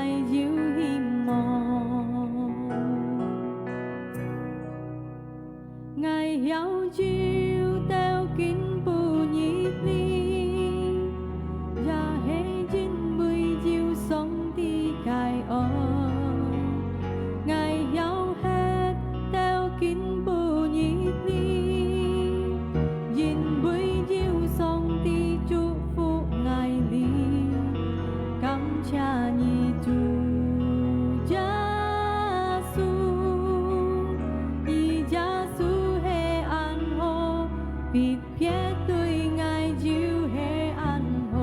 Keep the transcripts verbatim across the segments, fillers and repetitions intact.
有希望。 𠊎曉有兜緊步入你，也係因為有上帝个愛。𠊎曉歇兜緊步入你，因為有上帝祝福𠊎哩。感謝你，主耶穌。 你耶穌係恁好，特別對𠊎又係恁好。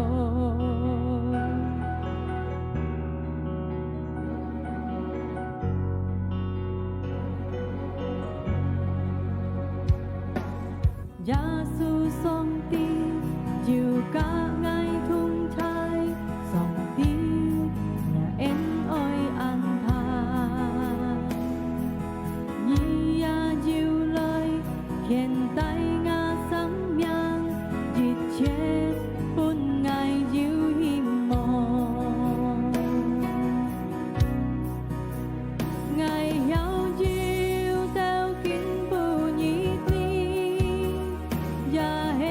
耶穌上帝有佮𠊎同在，上帝若恩愛恁大。你也有來牽帶𠊎生命，一切分𠊎有希望。 𠊎曉有兜緊步入你，也係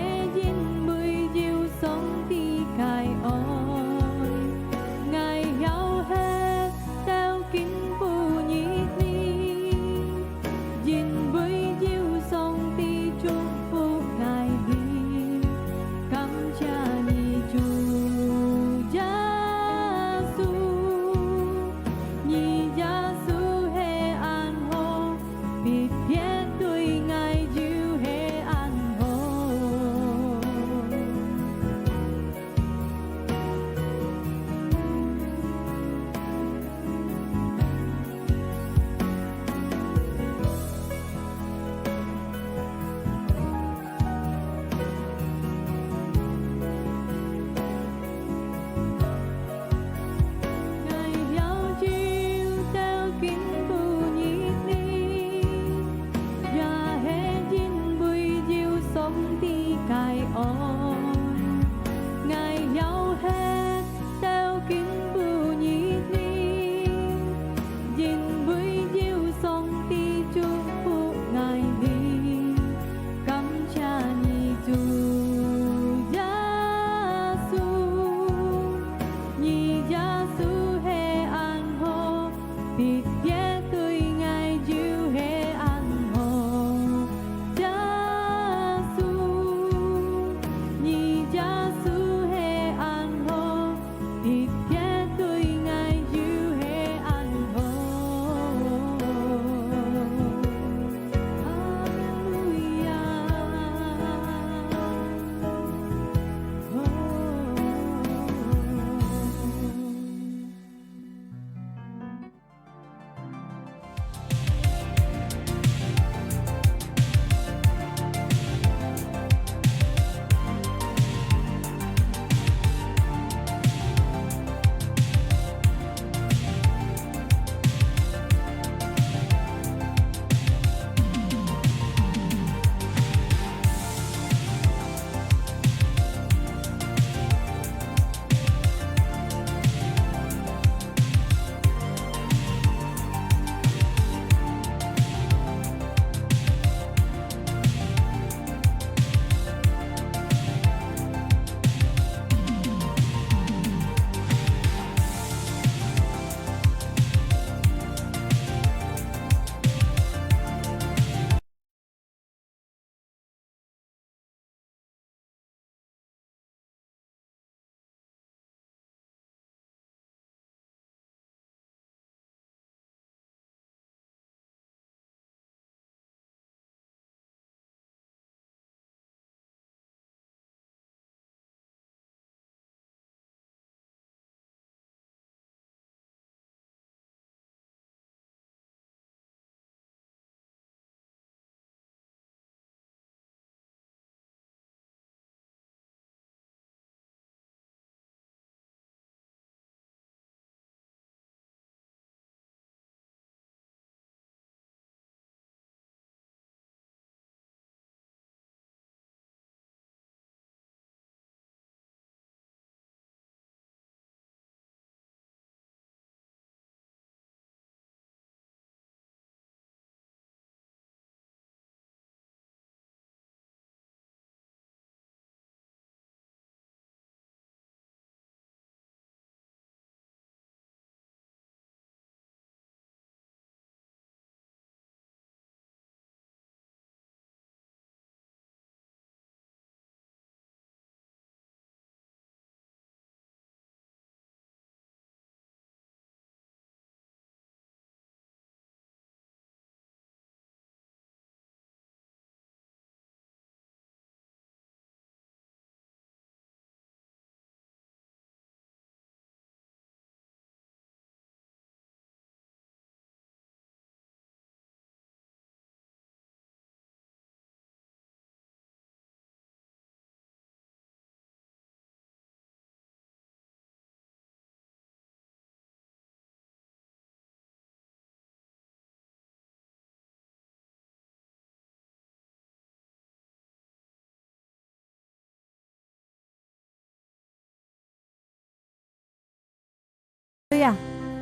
路亞！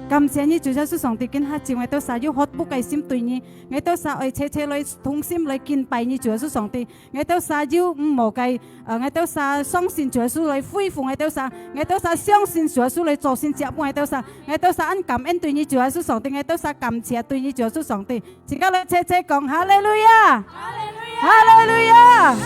感謝你，主耶穌上帝，今下晝𠊎兜儕有渴慕个心對你，𠊎兜儕愛齊齊來同心來敬拜你，主耶穌上帝。𠊎兜儕有毋好个，呃，𠊎兜儕相信主耶穌來恢復𠊎兜儕，𠊎兜儕相信主耶穌來做神蹟分𠊎兜儕，𠊎兜儕恁感恩對你，主耶穌上帝，𠊎兜儕感謝對你，主耶穌上帝。自家來齊齊講哈利路亞！哈利路亞！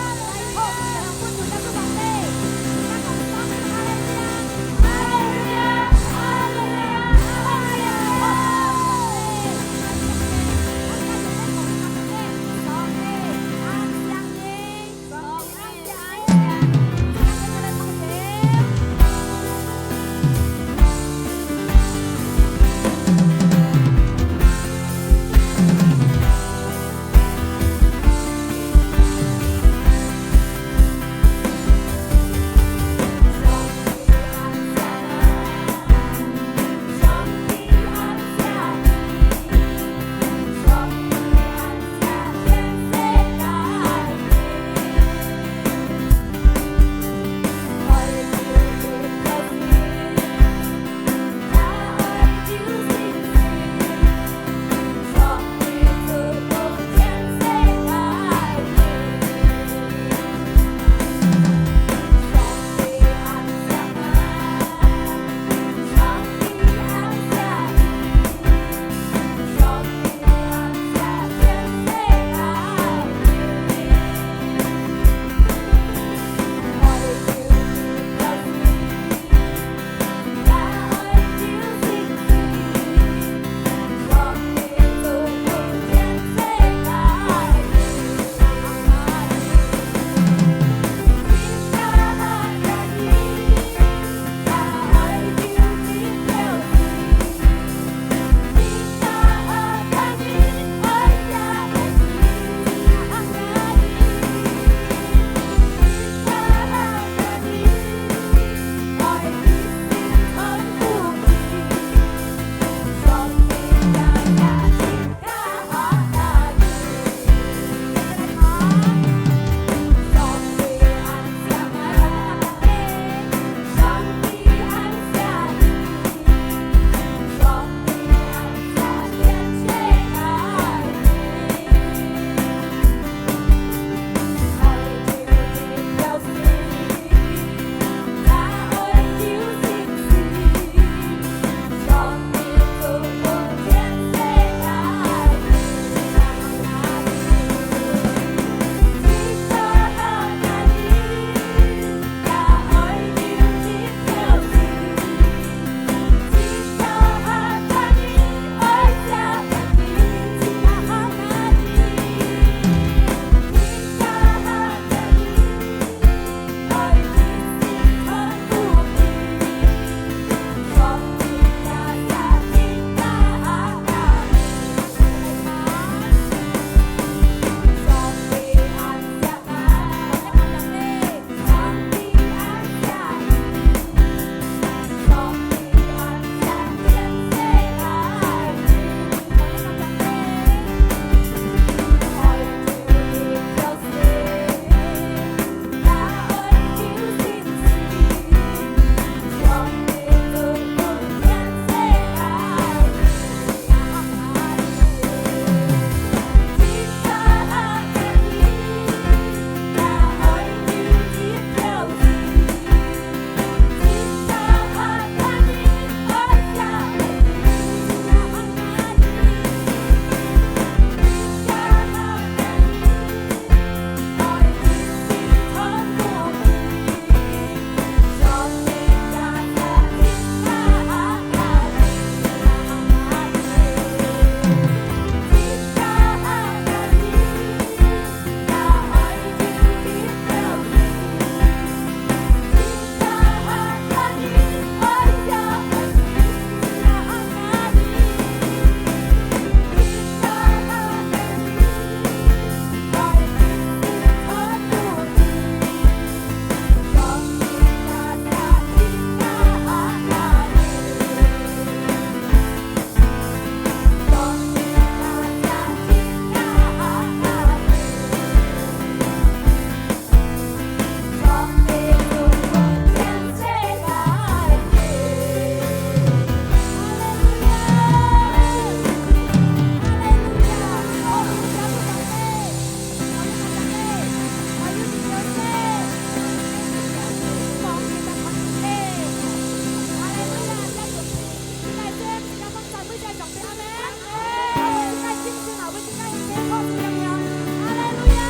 上帝，阿門。哈利路亞！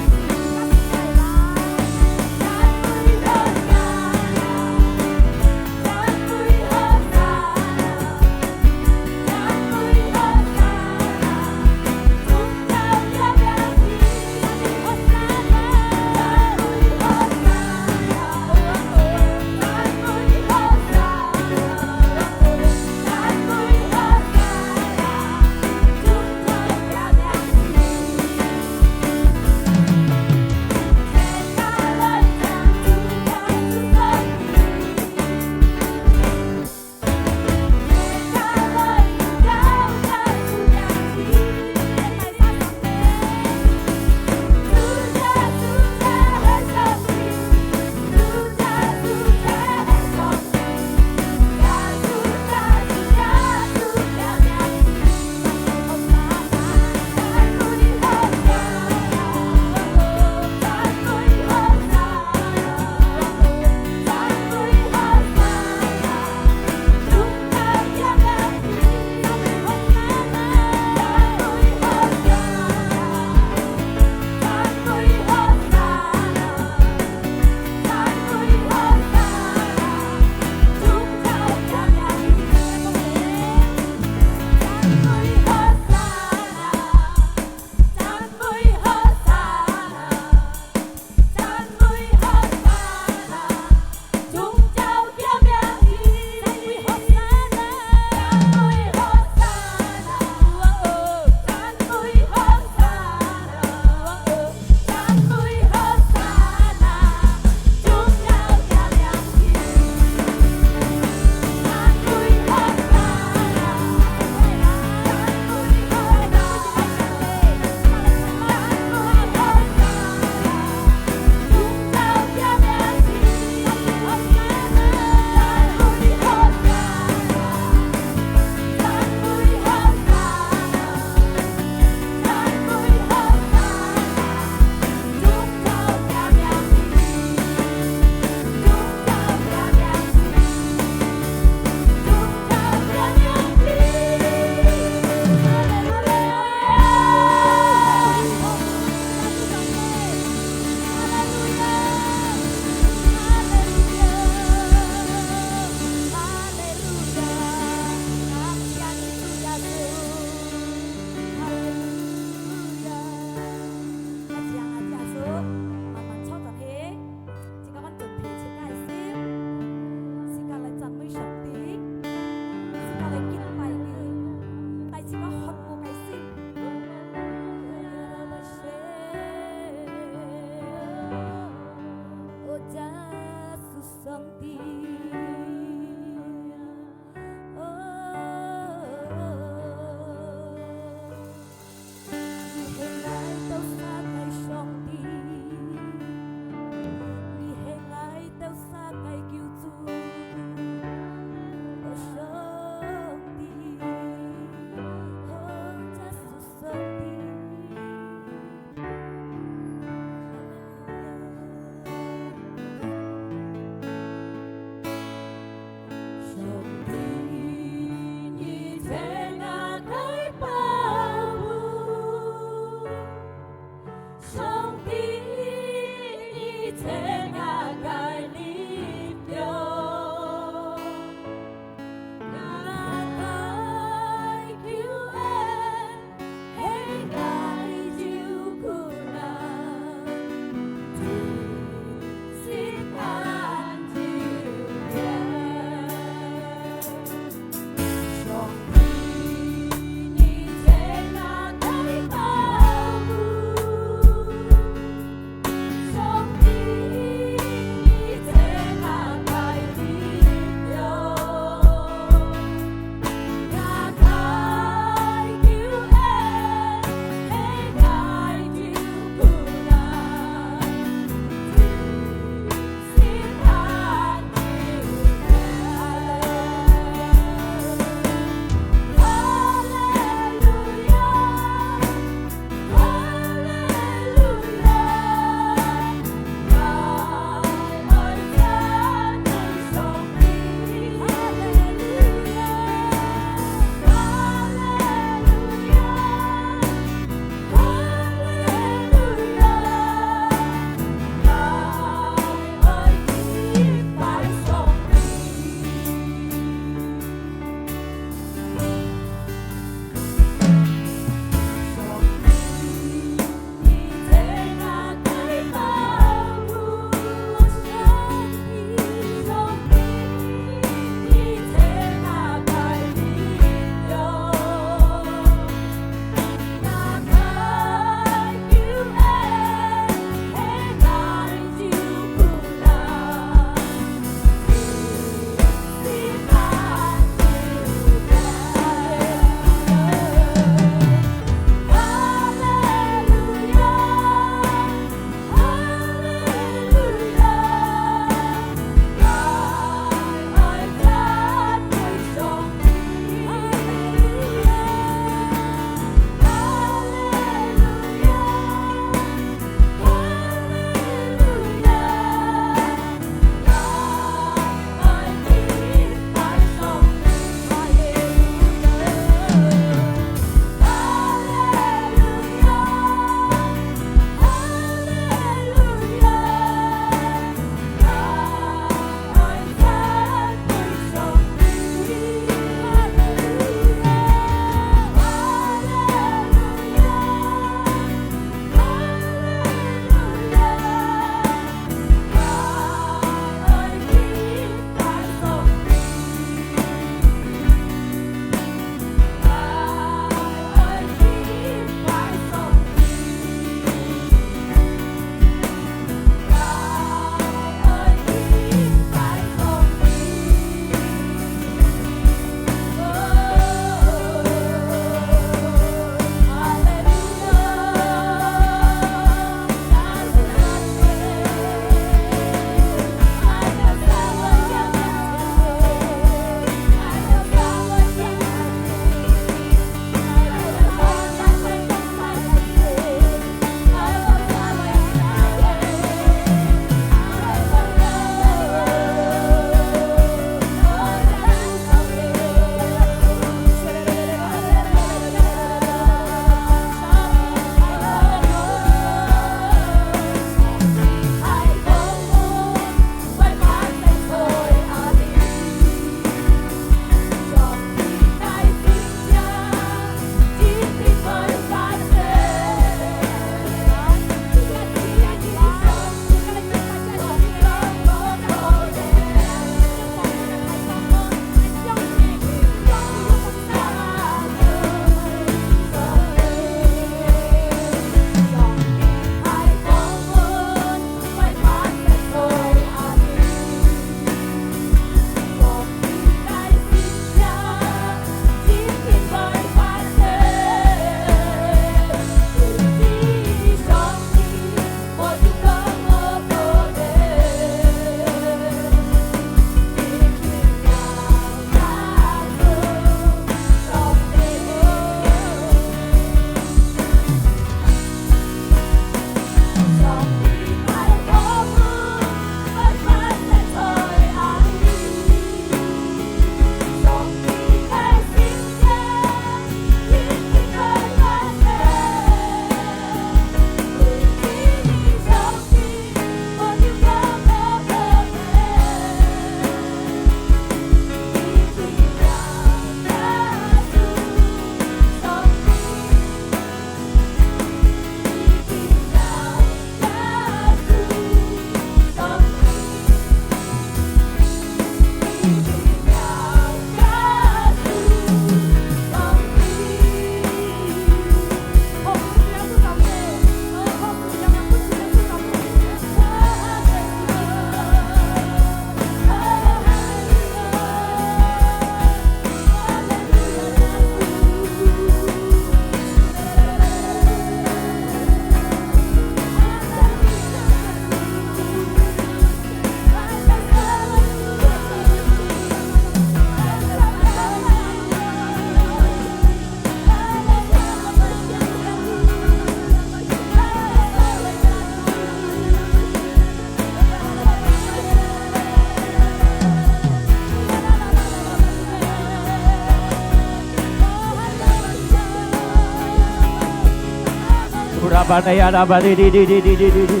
Rabaraya rabaridi di di di di di di.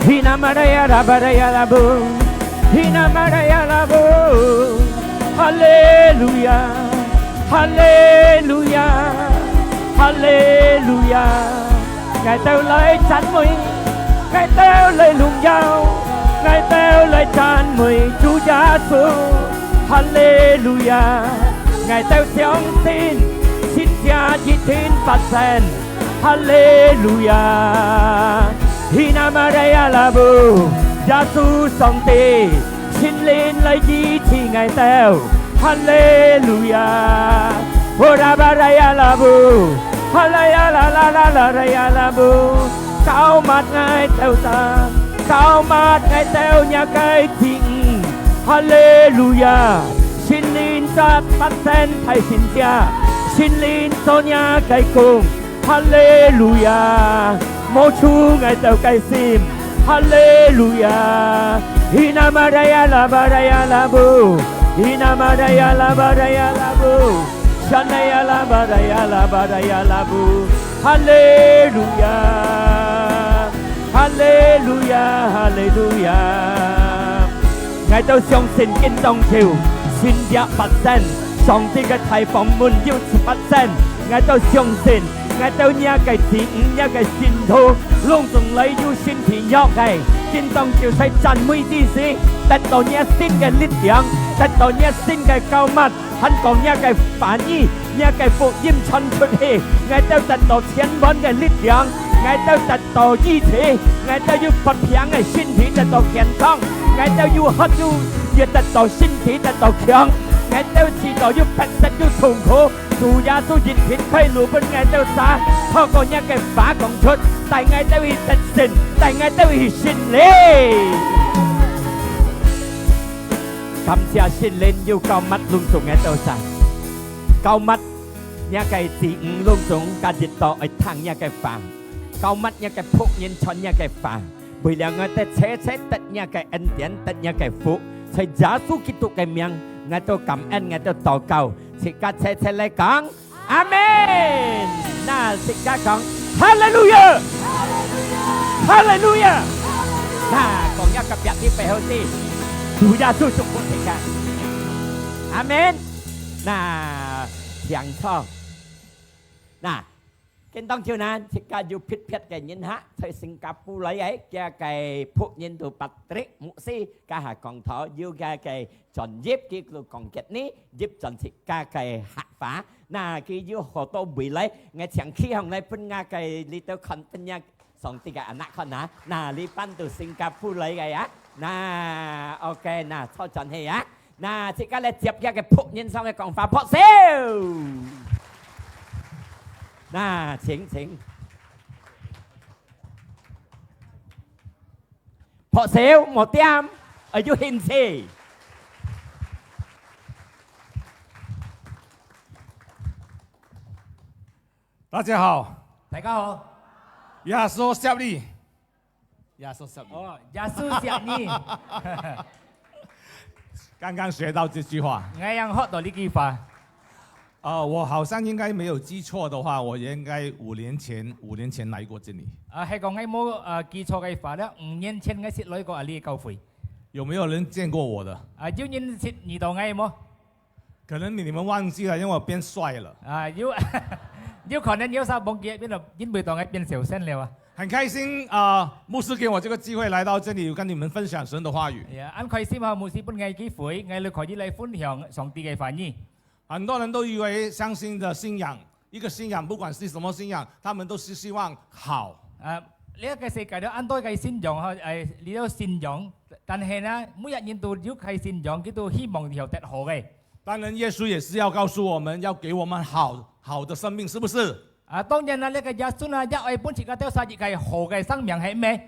Hinamaraya rabaraya rabu. Hinamaraya rabu. Haleluya. Haleluya. Haleluya. Ngài tao lai chăn mui. Ngài tao lai lung yao. Ngài tao lai chăn mui Chúa Giêsu. Haleluya. Ngài tao 相信, xin Chúa 一定發生. Haleluya. Hinamaraya labu, Yesu Song Ti, Sin Lin lai 醫治𠊎兜。Haleluya. Orabaraya labu, halayalalalalalayalabu, 膏抹𠊎兜儕，膏抹𠊎兜若个子女。Haleluya. Sin Lin發生大神蹟，Sin Lin做若个工。 Haleluya. Mô-chhù𠊎兜个心。Haleluya. Hinamaraya labaraya labu. Hinamaraya labaraya labu. Shanaya labaraya labaraya labu. Haleluya. Haleluya. Haleluya.𠊎兜相信今當晝，神蹟發生，上帝个大幫忙有發生。𠊎兜相信，𠊎兜若个子女，若个信徒，攏總來有身體弱个，今當晝在讚美之時，得到若新个力量，得到若新个膏抹，還講若个話語，若个福音傳出去，𠊎兜得到全滿个力量，𠊎兜得到醫治，𠊎兜有發病个身體得到健康，𠊎兜有渴有熱得到身體得到強，𠊎兜試著有逼迫有痛苦，主耶穌一定開路分𠊎兜儕，透過若个話講出，帶𠊎兜去得勝，帶𠊎兜去勝利。感謝聖靈有膏抹攏總𠊎兜儕，膏抹若个子女攏總今日到愛聽若个話，膏抹若个僕人傳若个話，為了𠊎兜齊齊得若个恩典，得若个福，在耶穌基督个名，𠊎兜感恩，𠊎兜禱告，自家齊齊來講，阿門。那自家講，哈利路亞，哈利路亞。那講一個別的背後的，主耶穌祝福自家。阿門。那請坐。那 今當晝呢，自家有特別个人客，在新加坡來个，佢个僕人就Patrick牧師，佢下講道，有佢个專業，佢就講Cantonese，譯轉自家个客話。那佢有好多位來，𠊎請佢上來分𠊎个裡肚看，分若上帝个anak看啊。那這班都新加坡來个啊。那OK，那坐轉去啊。 那自家來接佢个僕人上个講話，拍手。那，請，請。拍手，無點，愛有興趣。大家好。大家好。耶穌惜你。 耶穌惜你。哦，耶穌惜你。剛剛學到這句話。𠊎正學到這句話。呃，我好像應該沒有記錯的話，我應該五年前，五年前來過這裡。啊，係講𠊎無，呃，記錯个話咧，五年前𠊎識來過這个教會。有沒有人見過我的？啊，有人識遇到𠊎無？ 可能你們忘記了，因為我變帥了。啊，有，有可能有儕忘記，變到，因為到𠊎變小生了啊。很開心啊，牧師給我這個機會來到這裡，跟你們分享神的話語。呀，恁開心啊，牧師分𠊎機會，𠊎就可以來分享上帝个話語。很多人都以為相信的信仰，一個信仰，不管是什麼信仰，他們都是希望好。啊，這个世界有恁多个信仰吼，誒，這个信仰，但係呢，每一人都有个信仰，佢都希望有得好个。 當然，耶穌也是要告訴我們，要給我們好，好的生命，是不是？啊，當然啦，這个耶穌呢，也愛分自家兜儕一个好个生命，係毋係？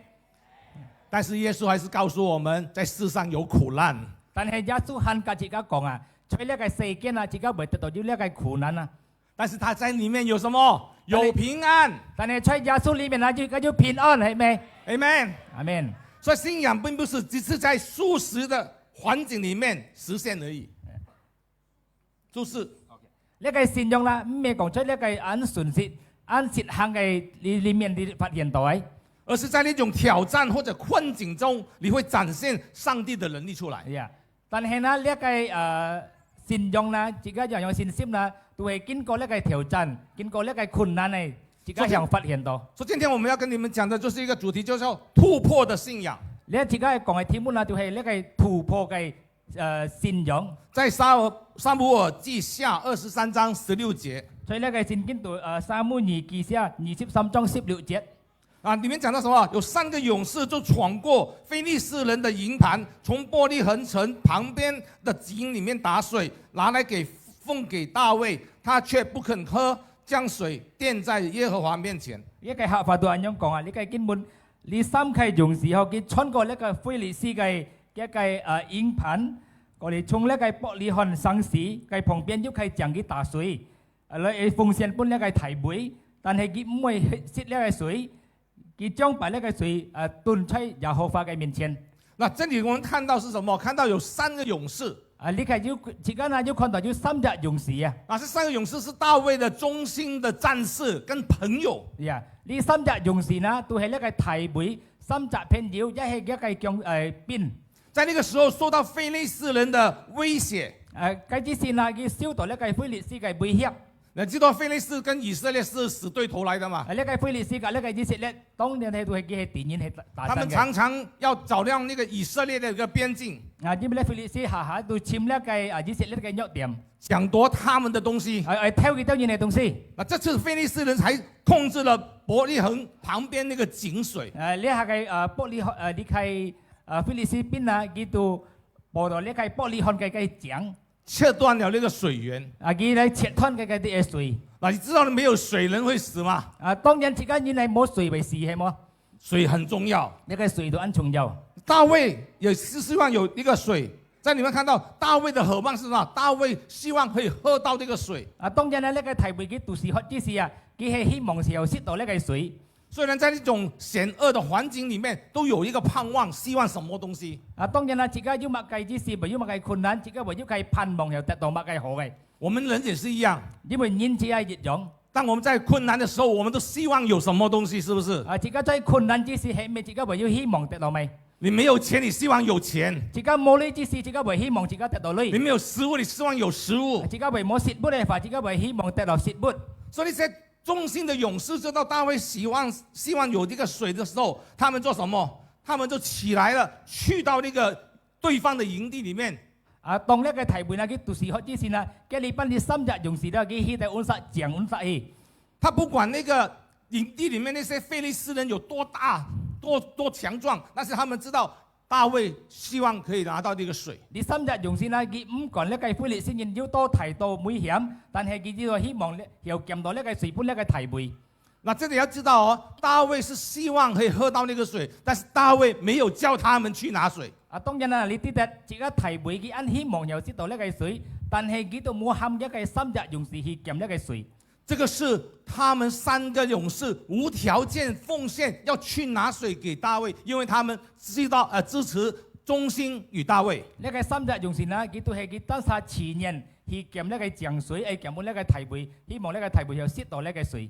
但是耶穌還是告訴我們，在世上有苦難。但係耶穌還甲自家講啊，在這个世間啊，自家會得到有這个苦難啊。但是他在裡面有什麼？有平安。但係在耶穌裡面啊，就，就平安，係毋係？Amen。阿門。所以信仰並不是只是在舒適的環境裡面實現而已。 就是。這个信仰啦，毋係講出這个恁順序，恁實行个裡，裡面你發現到个。而是在那種挑戰或者困境中，你會展現上帝的能力出來。Yeah，但係呢，這个呃信仰呢，自家要有信心呢，都會經過這个挑戰，經過這个困難呢，自家想發現到。所以今天我們要跟你們講的就是一個主題，就是要突破的信仰。這自家講个題目呢，就係這个突破个呃信仰。在撒撒母耳記下二十三章十六節，所以這个聖經讀呃撒母耳記下二十三章十六節。啊，裡面講到什麼？有三个勇士就闖過非利士人的營盤，從伯利恆城旁邊的井裡面打水，拿來給奉給大衛，他卻不肯喝，將水奠在耶和華面前。這个客話都恁樣講啊，這个經文，這三个勇士吼，佢穿過這个非利士个這个呃營盤，過來從這个伯利恆城市个旁邊又个井去打水，呃來奉獻分這个大衛，但係佢毋會食這个水。 佢將把這个水呃，燉在耶和華个面前。那這裡我們看到是什麼？看到有三个勇士。啊，你看有，自家呢有看到有三隻勇士啊。啊，這三个勇士是大衛的忠心的戰士跟朋友。呀，這三隻勇士呢，都係這个大衛三隻朋友，也係這个將呃兵。在那個時候受到非利士人的威脅。呃，該之時呢，佢受到這个非利士个威脅。 你知道非利士跟以色列是死對頭來的嘛？啊，這个非利士甲這个以色列，當然係都係佢係敵人，係打，打仗个。他們常常要找到那個以色列的一個邊境。啊，因為這非利士下下都侵這个啊以色列个弱點。搶奪他們的東西。啊，啊，偷佢兜人个東西。那這次非利士人才控制了伯利恆旁邊那個井水。啊，這下个啊伯利恆啊，這个啊非利士兵啊，佢都摸到這个伯利恆个个井。 切斷了那個水源。啊，佢來切斷該个个水。那你知道沒有水人會死嗎？啊，當然自家人係無水會死，係無？水很重要。那个水都很重要。大衛也是希望有一個水，在裡面看到大衛的渴望是什麼？大衛希望可以喝到這個水。啊，當然啦，那个大衛佢肚屎渴之時啊，佢係希望係有食到那个水。 雖然在一種險惡的環境裡面，都有一個盼望，希望什麼東西。啊，當然啦，自家有麼个意思，有麼个困難，自家會有个盼望，要得到麼个好个。我們人也是一樣。因為人自家一樣。當我們在困難的時候，我們都希望有什麼東西，是不是？啊，自家在困難之時，係毋係自家會有希望得到咩？你沒有錢，你希望有錢。自家無鐳之時，自家會希望自家得到鐳。你沒有食物，你希望有食物。自家會無食物个話，自家會希望得到食物。所以這些 忠心的勇士知道大衛希望，希望有這個水的時候，他們做什麼？他們就起來了，去到那個對方的營地裡面。啊，當那个大衛呢，佢肚屎渴之時呢，佢哩班這三隻勇士呢，佢去到溫室，井溫室去。他不管那個營地裡面那些非利士人有多大、多，多強壯，但是他們知道 大衛希望可以拿到這個水。這三隻勇士呢，佢毋管那个非利士人有多大多危險，但係佢就希望呢，要撿到那个水分那个大衛。那這裡要知道哦，大衛是希望可以喝到那個水，但是大衛沒有叫他們去拿水。啊，當然啦，你知得，這个大衛佢恁希望要食到那个水，但係佢都無喊這个三隻勇士去撿那个水。 這個是他們三個勇士無條件奉獻，要去拿水給大衛，因為他們知道，呃，支持忠心於大衛。那个三隻勇士呢，佢都係佢單儕自願去撿那个井水，愛撿分那个大衛，希望那个大衛要食到那个水。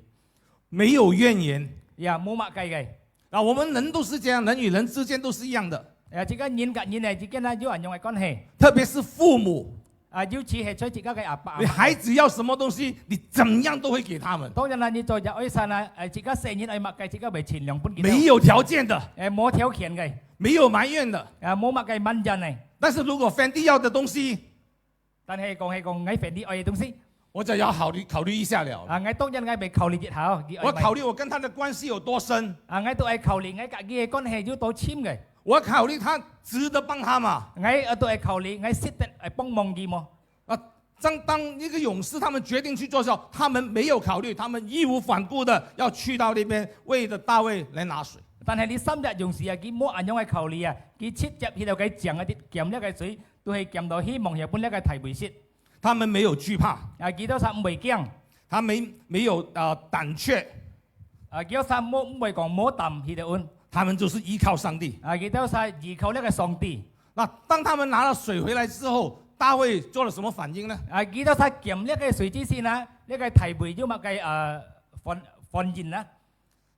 沒有怨言。也無麼个个。 啊，我們人都是這樣，人與人之間都是一樣的。哎呀，自家人甲人个之間呢，有恁樣个關係。特別是父母。啊，尤其係在自家个阿爸阿媽。你孩子要什麼東西，你怎樣都會給他們。當然啦，你做隻外甥啊，哎，自家細人愛麼个，自家會盡量分佢兜。沒有條件的。哎，無條件个。沒有埋怨的。啊，無麼个埋怨个。但是如果Fendi要的東西， 但係講係講，𠊎Fendi愛个東西。我就要考慮，考慮一下了。啊，𠊎當然𠊎會考慮一下哦，佢愛買。我考慮我跟他的關係有多深。啊，𠊎都愛考慮𠊎甲佢个關係有多深个。我考慮他值得幫他嗎？𠊎，呃，都愛考慮，𠊎值得愛幫忙佢無？啊，當，當一個勇士他們決定去做的時候，他們沒有考慮，他們義無反顧的要去到那邊，為著大衛來拿水。但係這三隻勇士啊，佢無恁樣个考慮啊，佢直接去到該井啊，撿了个水， 都係撿到希望，係分這个大衛食。他們沒有懼怕。啊，佢兜儕毋會驚。他們沒有，呃，膽怯。啊，佢兜儕無，毋會講無膽，佢兜。他們就是依靠上帝。啊，佢兜儕依靠這个上帝。那當他們拿了水回來之後，大衛做了什麼反應呢？啊，佢兜儕撿這个水之時呢，這个大衛有麼个，呃，反，本人啊。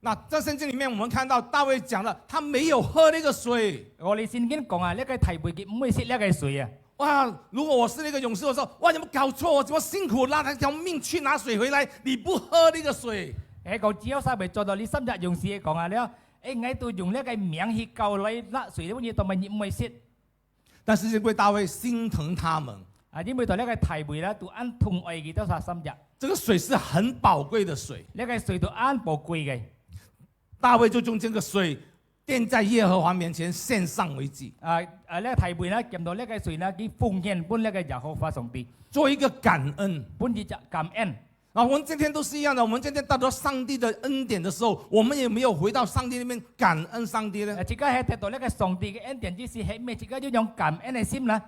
那在圣经里面，我们看到大卫讲了，他没有喝那个水。我哋聖经讲啊，这个大卫佢毋会食这个水啊。哇，如果我是那个勇士，我说，哇，你们搞错，我这么辛苦，拉他条命去拿水回来，你不喝那个水。哎，讲只要三位做到你三只勇士讲啊了，哎，我都用这个名去搞来拿水，你都唔会食。但是因为大卫心疼他们，啊，因为到这个大卫啦，都恁痛爱佢兜三只。这个水是很宝贵的水，这个水都恁宝贵个。大卫就将这个水 奠在耶和华面前献上为祭。啊，啊，这大卫呢，见到这个水呢，佢奉献分这个耶和华上帝，做一个感恩。分一只感恩。啊，我们今天都是一样的，我们今天得到上帝的恩典的时候，我们也没有回到上帝那边感恩上帝呢？啊，自家系得到这个上帝个恩典之时，系毋系自家有种感恩个心呢？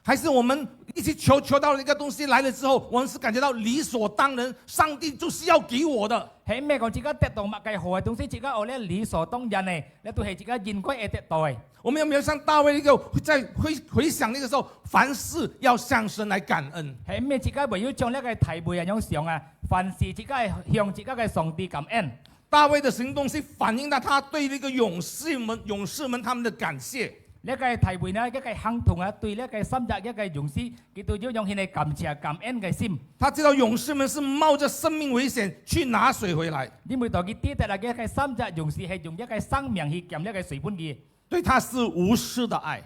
还是我们一起求，求到了一个东西来了之后，我们是感觉到理所当然，上帝就是要给我的。系毋系讲自家得到么个好个东西，自家哦，这理所当然个，这都系自家应该会得到个。我们有没有像大卫一个在回，回想那个时候，凡事要向神来感恩？系毋系自家唯有像这个大卫一样想啊，凡事自家向自家个上帝感恩。大卫的行动是反映到他对那个勇士们，勇士们他们的感谢。 这个大卫呢，这个行动啊，对这个三只这个勇士，佢都有用现个感谢、感恩个心。他知道勇士们是冒着生命危险去拿水回来。因为到佢知得啊，这个三只勇士系用这个生命去捡这个水分佢。对他是无私的爱。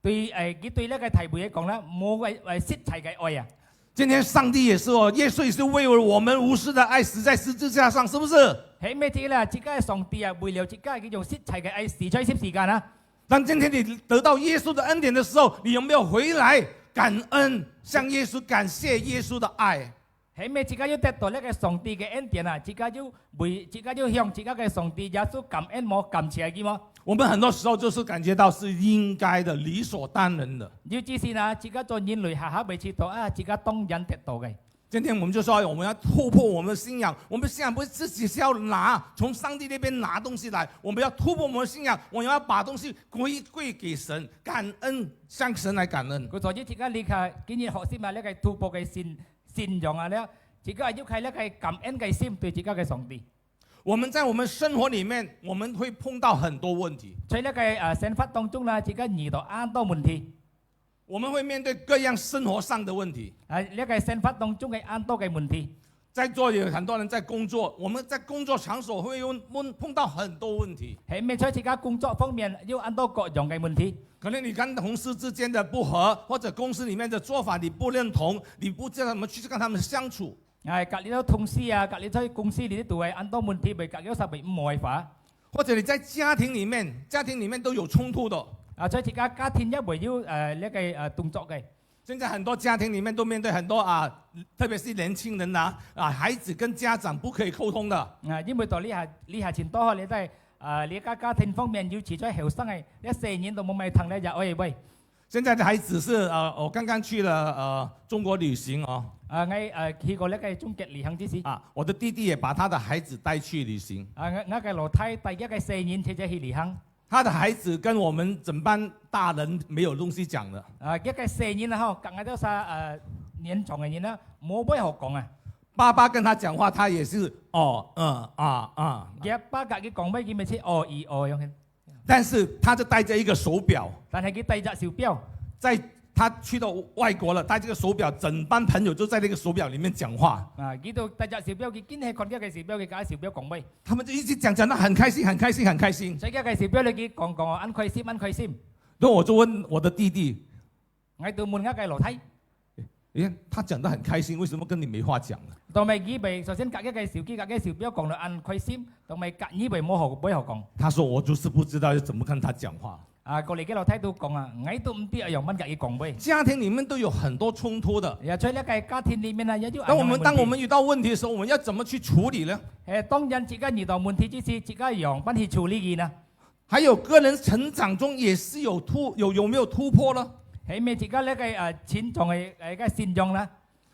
对，诶，佢对这个大卫来讲呢，无个，诶，实在个爱啊。今天上帝也是哦，耶稣也是为了我们无私的爱死在十字架上，是不是？系毋系啦，自家个上帝啊，为了自家个种实在个爱死在十字架啊。 当今天你得到耶稣的恩典的时候，你有没有回来感恩，向耶稣感谢耶稣的爱？系毋系自家有得到这个上帝个恩典啊？自家有为，自家有向自家个上帝耶稣感恩无？感谢佢无？我们很多时候就是感觉到是应该的、理所当然的。尤其是呢，自家做人类下下会知道啊，自家当然得到个。 今天我们就说，我们要突破我们的信仰。我们信仰不是自己是要拿，从上帝那边拿东西来，我们要突破我们的信仰，我们要把东西归，归给神，感恩，向神来感恩。故所以自家离开，今日学习嘛，这个突破个信，信仰啊，了，自家要开那个感恩个心对自家个上帝。我们在我们生活里面，我们会碰到很多问题。在那个，呃，生活当中呢，自家遇到很多问题。 我们会面对各样生活上的问题。啊，这个生活当中个很多个问题。在座有很多人在工作，我们在工作场所会有，碰，碰到很多问题。系毋系在自家工作方面有很多各样个问题？可能你跟同事之间的不和，或者公司里面的做法你不认同，你不知道怎么去跟他们相处。哎，隔离到同事啊，隔离在公司里头个很多问题，会隔离上面唔好个话。 或者你在家庭里面，家庭里面都有冲突的。啊，在自家家庭也会有，呃，那个，呃，动作个。现在很多家庭里面都面对很多啊，特别是年轻人呐，啊，孩子跟家长不可以沟通的。啊，因为到你下，你下前多好，你在，啊，你个家庭方面，尤其在后生个，你个細人都冇买糖了，也喂喂。 现在的孩子是，呃，我刚刚去了，呃，中国旅行哦。啊，我，呃，去过那个中国旅行之时。啊，我的弟弟也把他的孩子带去旅行。啊，我，我个老弟带佢个細人姐姐去旅行。他的孩子跟我们整班大人没有东西讲的。啊，佢个細人啊，吼，同𠊎兜儕，呃，年长个人啊，冇話好讲啊。爸爸跟他讲话，他也是，哦，嗯，啊，啊。佢爸同佢讲話，佢乜係哦，咦，哦，样。 但是他就带着一个手表，但係佢戴隻手錶。在他去到外国了，带这个手表，整班朋友就在那个手表里面讲话。啊，佢都戴隻手錶，佢緊係看佢个手錶，佢个手錶講話。他们就一直讲，讲得很开心，很开心，很开心。所以佢个手錶咧，佢講講，恁開心，恁開心。然后我就问我的弟弟， 𠊎就問𠊎个老弟。诶，他讲得很开心，为什么跟你没话讲呢？當然佢會，首先，佢个手機，佢个手錶講到恁開心，當然佢會無好，無好講。他说：“我就是不知道要怎么跟他讲话。”啊，過來个老弟都講啊，𠊎都毋知愛仰般同佢講話。家庭里面都有很多冲突的。也在那个家庭里面呢，也有當我们，恁樣个問題。当我们遇到问题的时候，我们要怎么去处理呢？誒，當然自家遇到問題之時，自家仰般去處理佢呢？ 还有个人成长中也是有突，有，有没有突破呢？係毋係自家這个，呃，成長个，呃，个成長呢？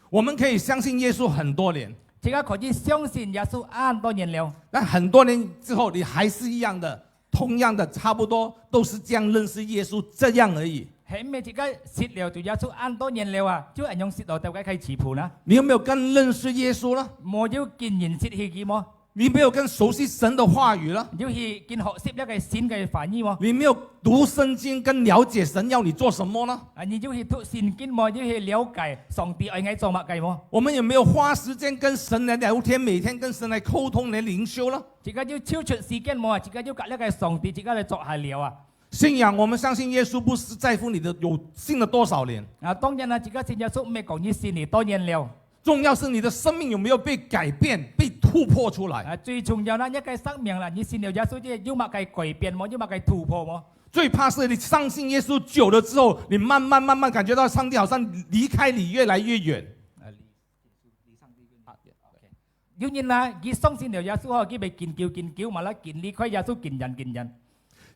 我们可以相信耶稣很多年，自家可以相信耶穌恁多年了。但很多年之后，你还是一样的，同样的，差不多都是这样认识耶稣，这样而已。係毋係自家識了主耶穌恁多年了啊，就恁樣識到到該个地步呢？你有没有更认识耶稣呢？無有更認識佢無？你没有更熟悉神的话语了，你有去跟學習這個新个話語無？你没有读圣经，更了解神要你做什么呢？啊，你有去讀聖經無？有去了解上帝愛𠊎做麼个無？我们有没有花时间跟神来聊天，每天跟神来沟通、来灵修了？自家有抽出時間無？自家有佮這個上帝自家來坐下聊啊。信仰，我们相信耶稣不是在乎你的有信了多少年，啊，當然啦，自家信耶穌毋係講你信你多年了，重要是你的生命有没有被改变、被突破出来。啊，最重要啦，你个生命啦，你信了耶穌之後有麼个改變無？有麼个突破無？最怕是你相信耶稣久了之后，你慢慢慢慢感觉到上帝好像离开你越来越远。有人啦，佢相信了耶穌後，佢會緊久緊久，嘛啦緊離開耶穌緊遠緊遠。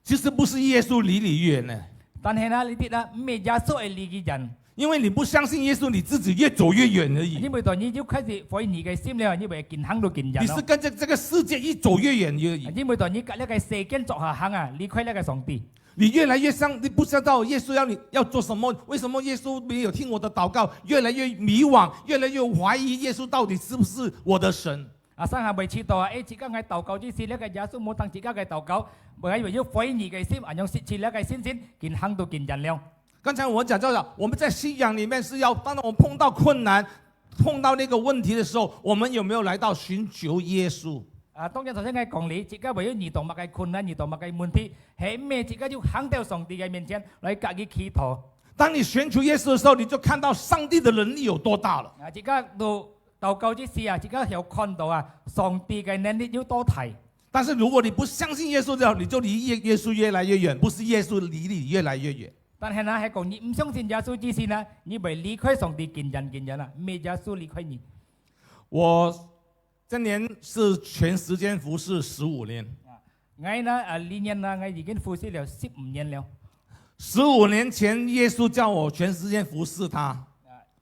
其实不是耶稣离你远呢，但係啦，你知啦，毋係耶穌會離佢遠，因为你不相信耶稣，你自己越走越远而已。因為當你有開始懷疑个心了，你會緊行到緊遠咯。你是跟着这个世界一走越远而已。因為當你佮這個世間做下行啊，離開這個上帝。你越来越像，你不知道耶稣要你要做什么，为什么耶稣没有听我的祷告？越来越迷惘，越来越怀疑耶稣到底是不是我的神。啊，生下會知道啊，誒，自家个禱告之時，這個耶穌無聽自家个禱告，會有懷疑个心，恁樣失去這個信心，緊行到緊遠了。刚才我讲到了，我们在信仰里面是要，当我们碰到困难、碰到那个问题的时候，我们有没有来到寻求耶稣？啊，當然頭先𠊎講你，自家會有遇到麼个困難，遇到麼个問題，係毋係自家要行到上帝个面前來佮佢祈禱。当你寻求耶稣的时候，你就看到上帝的能力有多大了。啊，自家到禱告之時啊，自家有看到啊，上帝个能力有多大。但是如果你不相信耶稣的话，你就离耶耶稣越来越远，不是耶稣离你越来越远。但係呢，係講你毋相信耶穌之時呢，你會離開上帝緊遠緊遠啊，毋係耶穌離開你。我今年是全时间服侍十五年。𠊎呢，啊，呢年呢，𠊎已經服侍了十五年了。十五年前，耶稣叫我全时间服侍他。啊，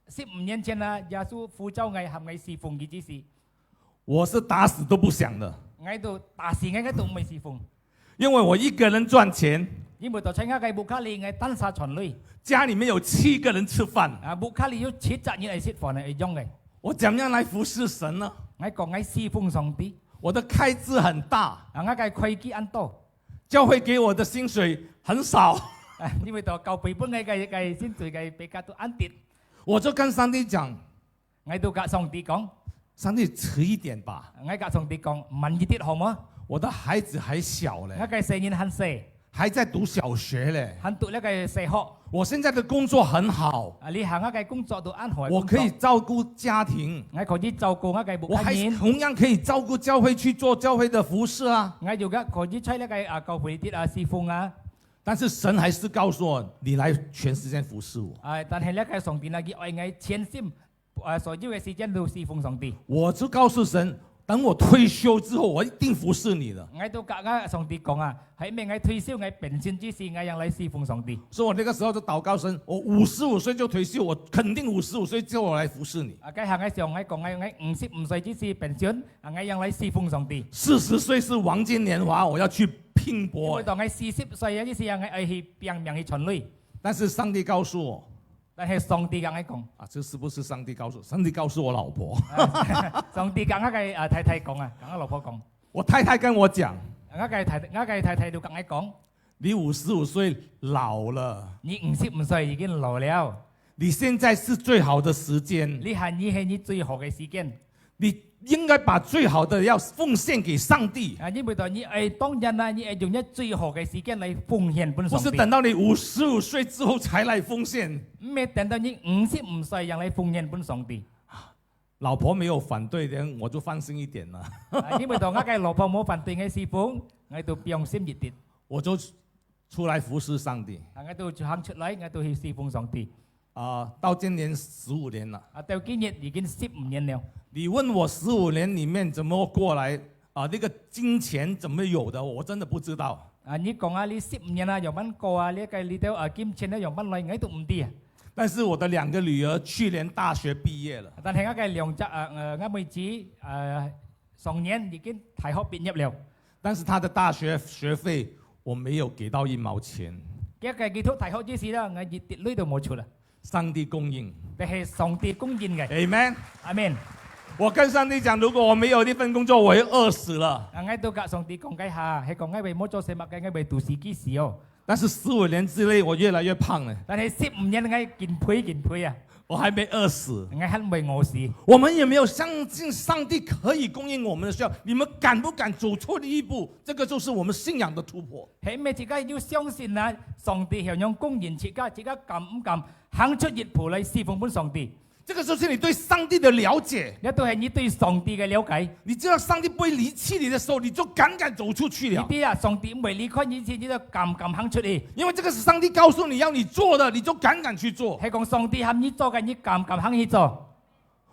十五年前呢，耶穌呼召𠊎，喊𠊎侍奉佢之時，我是打死都不想的，𠊎都打死𠊎，𠊎都毋會侍奉。因为我一个人赚钱，因為到在𠊎个屋下裡，𠊎單儕賺鐳。家里面有七个人吃饭，啊，屋下裡有七隻人愛食飯个，愛用个。我怎样来服侍神呢？𠊎講𠊎侍奉上帝。我的开支很大，啊，𠊎个開支恁多。教会给我的薪水很少，啊，因為到教會分𠊎个个薪水个比較都恁低。我就跟上帝讲，𠊎都佮上帝講，上帝，迟一点吧，𠊎佮上帝講，慢一啲好無？我的孩子还小嘞，𠊎个細人還細，还在读小学嘞。還讀這個細學。我现在的工作很好，啊，你行𠊎个工作都恁好个我可以工作，照顾家庭，𠊎可以照顧𠊎个屋我还下人，同样可以照顾教会，去做教会的服侍啊。𠊎又个可以在這個啊教會裡啊侍奉啊。但是神还是告诉我，你来全时间服侍我。啊，但係這個上帝呢，佢愛𠊎全心，啊，所有个時間都侍奉上帝。我就告诉神，等我退休之后，我一定服侍你的。𠊎都佮𠊎上帝講啊，係毋係𠊎退休，𠊎pension之時，𠊎樣來侍奉上帝。所以我那个时候就祷告神，我五十五岁就退休，我肯定五十五岁之后我来服侍你。啊，該下𠊎想，𠊎講，𠊎，𠊎五十五歲之時pension，啊，𠊎樣來侍奉上帝。四十岁是黄金年华，我要去拼搏。因為當𠊎四十歲啊，之時啊，𠊎愛去拚命去賺鐳。但是上帝告诉我，但係上帝佮𠊎講，啊，这是不是上帝告诉我？上帝告诉我老婆，啊，上帝佮𠊎个啊太太講啊，佮𠊎老婆講，我太太跟我讲，𠊎个太，𠊎个太太都佮𠊎講，你五十五岁老了，你五十五歲已經老了，你现在是最好的时间，你還你係你最好个時間。你应该把最好的要奉献给上帝，啊，因為到你愛，當然啦，你愛用你最好个時間來奉獻分上帝。不是等到你五十五岁之后才来奉献。毋係等到你五十五歲樣來奉獻分上帝。老婆没有反对的，我就放心一点了。啊，因為到𠊎个老婆無反對𠊎侍奉，𠊎都放心一啲。我就出来服侍上帝。啊，𠊎都行出來，𠊎都去侍奉上帝。啊，到今年十五年了。啊，到今日已經十五年了。你问我十五年里面怎么过来啊？那个金钱怎么有的，我真的不知道。啊，你講啊，你十五年啊，樣般過啊，你个裡頭啊，金錢啊，樣般來，𠊎都毋知啊。但是我的两个女儿去年大学毕业了，但係𠊎个兩隻啊，呃，𠊎妹子啊，上年已經大學畢業了。但是她的大学学费我没有给到一毛钱。佢个佢讀大學之時啦，𠊎一滴鐳都無出啦。上帝供应。但係上帝供應个。Amen。阿門。我跟上帝讲，如果我没有那份工作，我会饿死了。 啊，𠊎都甲上帝讲个下，係讲𠊎會無做事物个，𠊎會肚屎飢死哦。但是十五年之内，我越来越胖了，但係十五年𠊎緊肥緊肥啊，我还没饿死。𠊎還未餓死。我们有没有相信上帝可以供应我们的需要？你们敢不敢走出第一步？这个就是我们信仰的突破。係毋係自家要相信啊？上帝曉樣供應自家，自家敢毋敢行出一步來侍奉分上帝？这个就是你对上帝的了解。這都係你對上帝个了解。你知道上帝不会离弃你的时候，你就敢敢走出去了。你知啊，上帝毋會離開你時，你就敢敢行出去。因为这个是上帝告诉你要你做的，你就敢敢去做。係講上帝喊你做个，你敢敢行去做。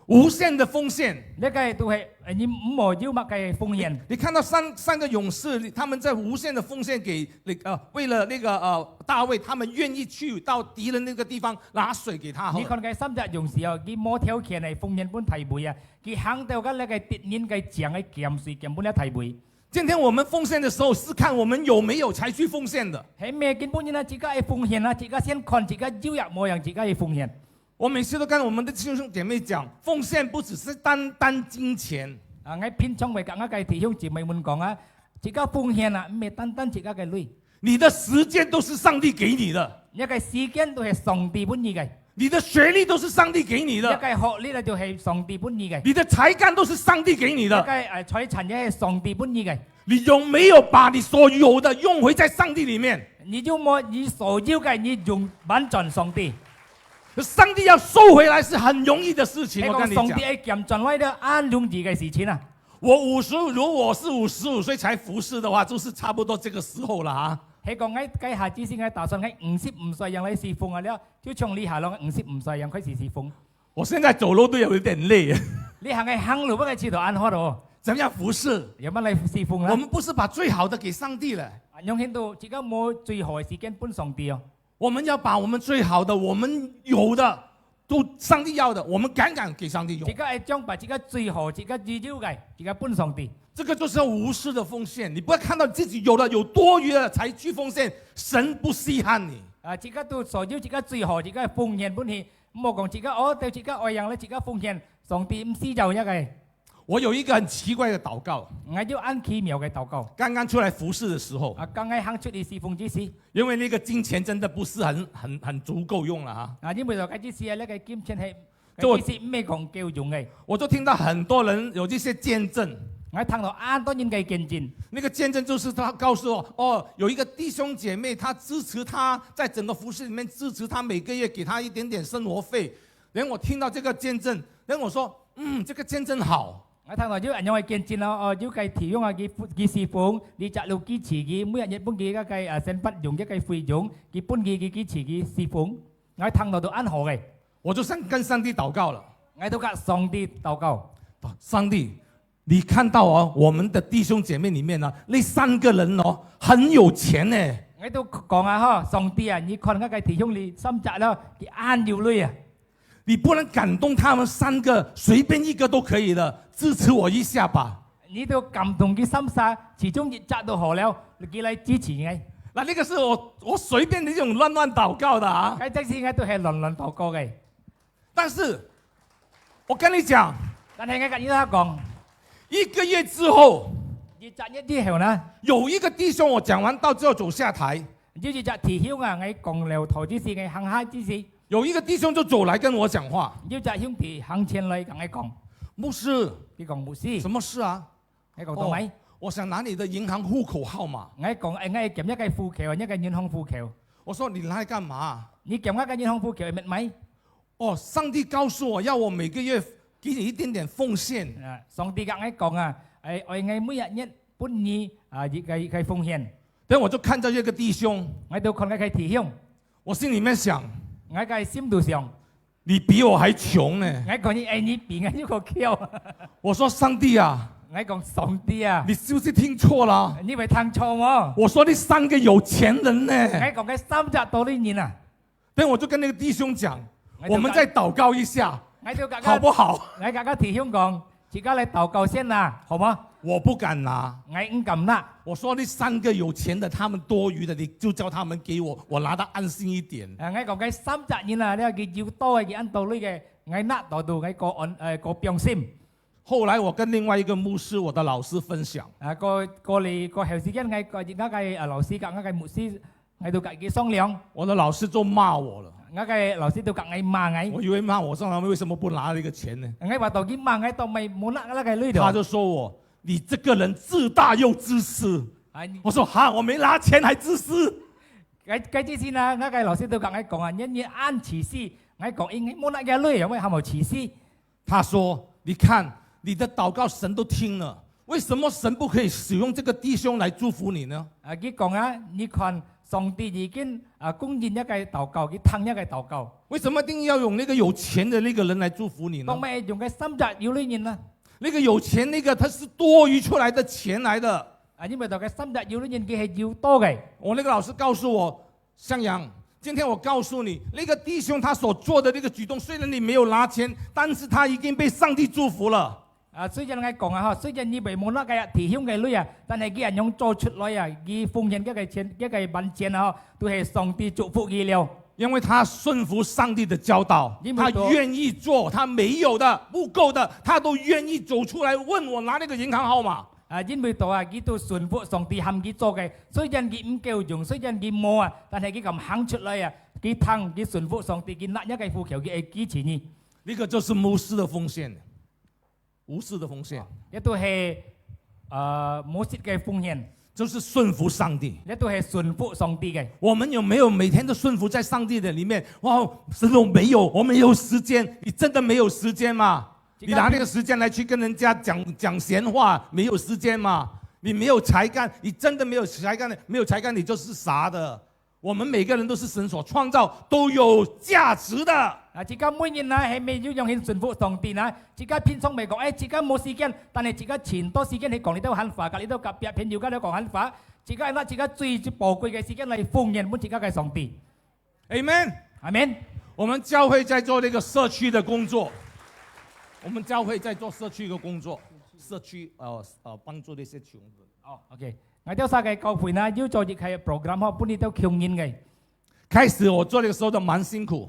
无限的奉献。這个都係，呃，你毋好有麼个奉獻。你看到三三个勇士，他们在无限的奉献给那个呃，为了那个呃大卫，他们愿意去到敌人那个地方拿水给他喝你。看該三隻勇士哦，佢無條件个奉獻分大衛啊，佢行到該个敵人个井个撿水撿分了大衛。今天我们奉献的时候，是看我们有没有才去奉献的。係毋係今晡日啊，自家个奉獻啊，自家先看自家有也無樣，自家个奉獻。我每次都跟我们的弟兄姐妹讲，奉献不只是单单金钱，啊，𠊎平常會甲𠊎个弟兄姊妹們講啊，自家奉獻啊，毋係單單自家个鐳，你的时间都是上帝给你的，你个時間都係上帝分你个，你的学历都是上帝给你你的，个學歷啊就係上帝分你个，你的才干都是上帝给你的。你个呃財產也係上帝分你个。你有没有把你所有的用回在上帝里面？你有無你所有个，你用完轉上帝。上帝要收回来是很容易的事情，係我跟你讲。講上帝愛撿轉來个，恁容易个事情啊。我五十，如果我是五十五岁才服侍的话，就是差不多这个时候了啊。係講𠊎該下之前，𠊎打算𠊎五十五歲樣來侍奉啊了，就從這下咯，五十五歲樣開始侍奉。我现在走路都有一点累。你行个行路，不過試到恁好哦，怎么样服侍？有乜來侍奉啦？我们不是把最好的给上帝了，啊，用現到自家無最好个時間分上帝哦。我们要把我们最好的，我们有的，都上帝要的，我们敢敢给上帝用自。家愛將把自家最好、自家最有个，自家分上帝。这个就是要无私的奉献。你不要看到自己有的有多余的才去奉献，神不稀罕你。啊，自家都所有自家最好，自家奉獻分佢，毋好講自家哦，對自家愛樣咧，自家奉獻，上帝毋需要一个。我有一个很奇怪的祷告，𠊎有恁奇妙个禱告。刚刚出来服侍的时候，啊，剛剛行出去侍奉之時，因为那个金钱真的不是很很很足够用了哈。啊，因為到該之時啊，那个金錢係，做該之時毋係講夠用个。我就听到很多人有这些见证，𠊎聽到恁多人个見證，那个见证就是他告诉我，哦，有一个弟兄姐妹，他支持他，在整个服侍里面支持他，每个月给他一点点生活费。然后我听到这个见证，然后我说，嗯，这个见证好。𠊎聽到有恁樣个見證咯，哦，有个弟兄啊，佢佢侍奉，你隻路支持佢，每日日分佢个个啊生活用一个費用，佢分佢佢支持佢侍奉。𠊎聽到都恁好个，我就上跟上帝祷告了。𠊎都甲上帝禱告。上帝，你看到哦，我们的弟兄姐妹里面呢，那三个人哦，很有钱呢。𠊎都講啊吼，上帝啊，你看𠊎个弟兄你三隻咯，佢恁有鐳啊。你不能感动他们三个，随便一个都可以的，支持我一下吧。你都感動佢三儕，其中一隻都好了，佢來支持𠊎。那那个是我我随便的这种乱乱祷告的啊。該隻時𠊎都係亂亂禱告个。但是我跟你讲，但係𠊎甲你講，一个月之后，一隻月之後呢，有一个弟兄，我讲完道之后走下台，有一隻弟兄啊，𠊎講了道之時，𠊎行下之時，有一个弟兄就走来跟我讲话，有隻兄弟行前來甲𠊎講，牧师，佢講牧師，什么事啊？𠊎講做麼？我想拿你的银行户口号码。𠊎講，誒，𠊎撿一个戶口，一个銀行戶口。我说你拿来干嘛？你撿𠊎个銀行戶口係乜？哦，上帝告诉我要我每个月给你一点点奉献。啊，上帝甲𠊎講啊，誒，愛𠊎每一日分你啊一个一个奉獻。等我就看到这个弟兄，𠊎就看該个弟兄，我心里面想，𠊎个心肚想，你比我还穷呢。𠊎講你，誒，你比𠊎又个窮。我说上帝啊，𠊎講上帝啊，你是不是听错了？你會聽錯無？我说你三个有钱人呢。𠊎講該三隻道理人啊。等我就跟那个弟兄讲，那就我们再祷告一下，𠊎就甲好不好？𠊎甲个弟兄講，自家來禱告先啦，好無？我不敢拿。𠊎毋敢拿。我说你三个有钱的，他们多余的，你就叫他们给我，我拿到安心一点。啊，𠊎講該三隻人啊，你佢有多个，佢恁多鐳个，𠊎拿到都，𠊎過安，誒，過放心。后来我跟另外一个牧师，我的老师分享，啊，過，過了，過後時間，𠊎，𠊎个，啊，老師佮𠊎个牧師，𠊎都佮佢商量。我的老师就骂我了。𠊎个老師都佮𠊎罵𠊎。我以为骂我，说他们为什么不拿那个钱呢？𠊎話到佢罵𠊎，到尾無拿該个鐳了。他就说我，你这个人自大又自私。啊，你我说哈，我没拿钱还自私。該，該之前啊，𠊎个老師都佮𠊎講啊，你，你恁自私。𠊎講，應該無拿該鐳，有無還無自私？ 他说：“你看，你的祷告神都听了，为什么神不可以使用这个弟兄来祝福你呢？”啊，佢講啊，你看，上帝已經，啊，供應一个禱告，佢聽一个禱告。为什么一定要用那个有钱的那个人来祝福你呢？當然用个三隻有鐳人啊。那个有钱那个，他是多余出来的钱来的。啊，因為到个三隻有鐳人，佢係有多个。我那个老师告诉我， 向阳，今天我告诉你，那个弟兄他所做的那个举动，虽然你没有拿钱，但是他已经被上帝祝福了。啊，雖然𠊎講啊，吼，雖然你無，無拿該弟兄个鐳啊，但係佢恁樣做出來啊，佢奉獻該个錢，該个本錢啊，吼，都係上帝祝福佢了。因为他顺服上帝的教导，因为都他愿意做，他没有的、不够的，他都愿意走出来问我拿那个银行号码。 啊，因為到啊，佢都順服上帝喊佢做个，雖然佢毋夠用，雖然佢無啊，但係佢敢行出來啊，佢聽，佢順服上帝，佢拿一个呼求，佢會支持你。那个就是牧师的奉献，无私的奉献。這都係，呃，無私个奉獻。就是顺服上帝。這都係順服上帝个。我们有没有每天都顺服在上帝的里面？哇，神，我没有，我没有时间。你真的没有时间吗？ 你拿那个时间来去跟人家讲，讲闲话，没有时间嘛？你没有才干，你真的没有才干的，没有才干，你就是傻的。我们每个人都是神所创造，都有价值的。啊，自家每日呢，係毋係有用心順服上帝呢？自家平常毋係講，哎，自家無時間，但係自家盡多時間去講你兜閒話，佮你兜隔壁朋友佮你講閒話，自家拿自家最寶貴个時間來奉獻分自家个上帝。 Amen。阿們。我们教会在做那个社区的工作，我们教会在做社区的工作，社区，呃，呃，帮助那些穷人。哦，OK。𠊎兜儕个教會呢，有做一个program吼，分你兜窮人个。开始我做那个时候都蛮辛苦。